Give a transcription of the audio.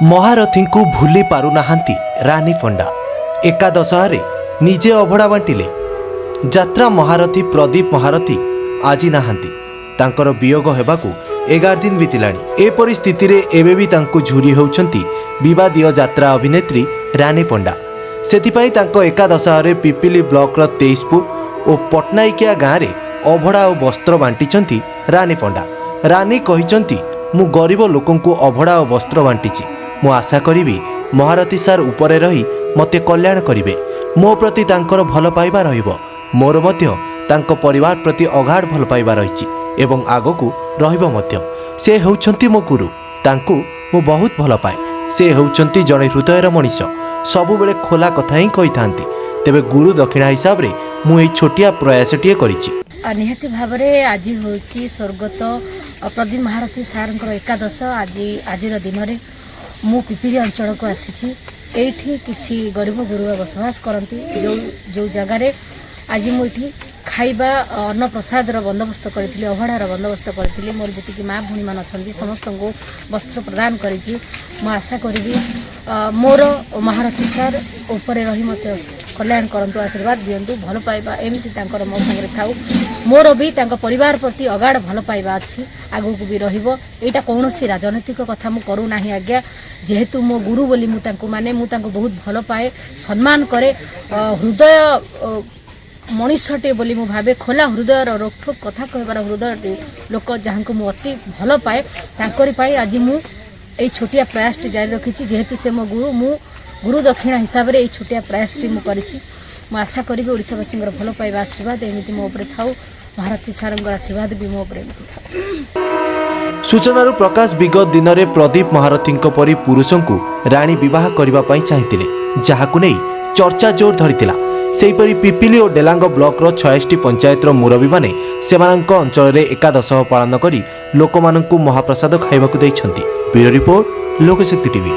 ମହାରଥୀଙ୍କୁ ଭୁଲି ପାରୁନାହାନ୍ତି ରାନୀ ପଣ୍ଡା। ଏକାଦଶହରେ ନିଜେ ଅଭଡ଼ା ବାଣ୍ଟିଲେ। ଯାତ୍ରା ମହାରଥୀ ପ୍ରଦୀପ ମହାରଥୀ ଆଜି ନାହାନ୍ତି। ତାଙ୍କର ବିୟୋଗ ହେବାକୁ 11 ଦିନ ବିତିଲାଣି। ଏପରି ସ୍ଥିତିରେ ଏବେ ବି ତାଙ୍କୁ ଝୁରି ହେଉଛନ୍ତି ବିବାଦୀୟ ଯାତ୍ରା ଅଭିନେତ୍ରୀ ରାନୀ ପଣ୍ଡା। ସେଥିପାଇଁ ତାଙ୍କ ଏକାଦଶହରେ ପିପିଲି ବ୍ଲକର ତେଇଶପୁର ଓ ପଟ୍ଟନାୟକିଆ ଗାଁରେ ଅଭଡ଼ା ଓ ବସ୍ତ୍ର ବାଣ୍ଟିଛନ୍ତି ରାନୀ ପଣ୍ଡା। ରାନୀ କହିଛନ୍ତି, ମୁଁ ଗରିବ ଲୋକଙ୍କୁ ଅଭଡ଼ା ଓ ବସ୍ତ୍ର ବାଣ୍ଟିଛି। ମୁଁ ଆଶା କରିବି ମହାରଥୀ ସାର୍ ଉପରେ ରହି ମୋତେ କଲ୍ୟାଣ କରିବେ। ମୋ ପ୍ରତି ତାଙ୍କର ଭଲ ପାଇବା ରହିବ। ମୋର ମଧ୍ୟ ତାଙ୍କ ପରିବାର ପ୍ରତି ଅଗାଢ଼ ଭଲ ପାଇବା ରହିଛି ଏବଂ ଆଗକୁ ରହିବ ମଧ୍ୟ। ସେ ହେଉଛନ୍ତି ମୋ ଗୁରୁ। ତାଙ୍କୁ ମୁଁ ବହୁତ ଭଲ ପାଏ। ସେ ହେଉଛନ୍ତି ଜଣେ ହୃଦୟର ମଣିଷ। ସବୁବେଳେ ଖୋଲା କଥା ହିଁ କହିଥାନ୍ତି। ତେବେ ଗୁରୁ ଦକ୍ଷିଣା ହିସାବରେ ମୁଁ ଏହି ଛୋଟିଆ ପ୍ରୟାସଟିଏ କରିଛି। ନିହାତି ଭାବରେ ଆଜି ହେଉଛି ସ୍ୱର୍ଗତ ପ୍ରଦୀପ ମହାରଥୀ ସାର୍ଙ୍କର ଏକାଦଶ। ଆଜିର ଦିନରେ ମୁଁ ପିପିଲି ଅଞ୍ଚଳକୁ ଆସିଛି। ଏଇଠି କିଛି ଗରିବ ଗୁରୁବା ବସବାସ କରନ୍ତି। ଯେଉଁ ଯେଉଁ ଜାଗାରେ ଆଜି ମୁଁ ଏଠି ଖାଇବା ଅନ୍ନପ୍ରସାଦର ବନ୍ଦୋବସ୍ତ କରିଥିଲି, ଅଭଢ଼ାର ବନ୍ଦୋବସ୍ତ କରିଥିଲି, ମୋର ଯେତିକି ମା ଭଉଣୀମାନେ ଅଛନ୍ତି, ସମସ୍ତଙ୍କୁ ବସ୍ତ୍ର ପ୍ରଦାନ କରିଛି। ମୁଁ ଆଶା କରିବି ମୋର ମହାରଥୀ ସାର୍ ଉପରେ ରହି ମୋତେ କଲ୍ୟାଣ କରନ୍ତୁ, ଆଶୀର୍ବାଦ ଦିଅନ୍ତୁ। ଭଲ ପାଇବା ଏମିତି ତାଙ୍କର ମୋ ସାଙ୍ଗରେ ଥାଉ। ମୋର ବି ତାଙ୍କ ପରିବାର ପ୍ରତି ଅଗାଢ଼ ଭଲ ପାଇବା ଅଛି, ଆଗକୁ ବି ରହିବ। ଏଇଟା କୌଣସି ରାଜନୈତିକ କଥା ମୁଁ କରୁନାହିଁ ଆଜ୍ଞା। ଯେହେତୁ ମୋ ଗୁରୁ ବୋଲି ମୁଁ ତାଙ୍କୁ ମାନେ, ମୁଁ ତାଙ୍କୁ ବହୁତ ଭଲ ପାଏ, ସମ୍ମାନ କରେ। ହୃଦୟ ମଣିଷଟେ ବୋଲି ମୁଁ ଭାବେ। ଖୋଲା ହୃଦୟର, ରୋକଠୋକ କଥା କହିବାର ହୃଦୟଟି ଲୋକ, ଯାହାଙ୍କୁ ମୁଁ ଅତି ଭଲ ପାଏ, ତାଙ୍କରି ପାଇଁ ଆଜି ମୁଁ ଏଇ ଛୋଟିଆ ପ୍ରୟାସଟି ଜାରି ରଖିଛି। ଯେହେତୁ ସେ ମୋ ଗୁରୁ, ମୁଁ ଗୁରୁ ଦକ୍ଷିଣା ହିସାବରେ ଏଇ ଛୋଟିଆ ପ୍ରୟାସଟି ମୁଁ କରିଛି। ମୁଁ ଆଶା କରିବି ଓଡ଼ିଶାବାସୀଙ୍କର ଭଲ ପାଇବା, ଆଶୀର୍ବାଦ ଏମିତି ମୋ ଉପରେ ଥାଉ। ମହାରଥୀ ସାରଙ୍କର ଆଶୀର୍ବାଦ ବି ମୋ ଉପରେ ଏମିତି ଥାଉ। ସୂଚନାରୁ ପ୍ରକାଶ, ବିଗତ ଦିନରେ ପ୍ରଦୀପ ମହାରଥୀଙ୍କ ପରି ପୁରୁଷଙ୍କୁ ରାଣୀ ବିବାହ କରିବା ପାଇଁ ଚାହିଁଥିଲେ, ଯାହାକୁ ନେଇ ଚର୍ଚ୍ଚା ଜୋର ଧରିଥିଲା। ସେହିପରି ପିପିଲି ଓ ଡେଲାଙ୍ଗ ବ୍ଲକର 46ଟି ପଞ୍ଚାୟତର ମୁରବୀମାନେ ସେମାନଙ୍କ ଅଞ୍ଚଳରେ ଏକାଦଶହ ପାଳନ କରି ଲୋକମାନଙ୍କୁ ମହାପ୍ରସାଦ ଖାଇବାକୁ ଦେଇଛନ୍ତି। Bureau report, Lokshakti TV.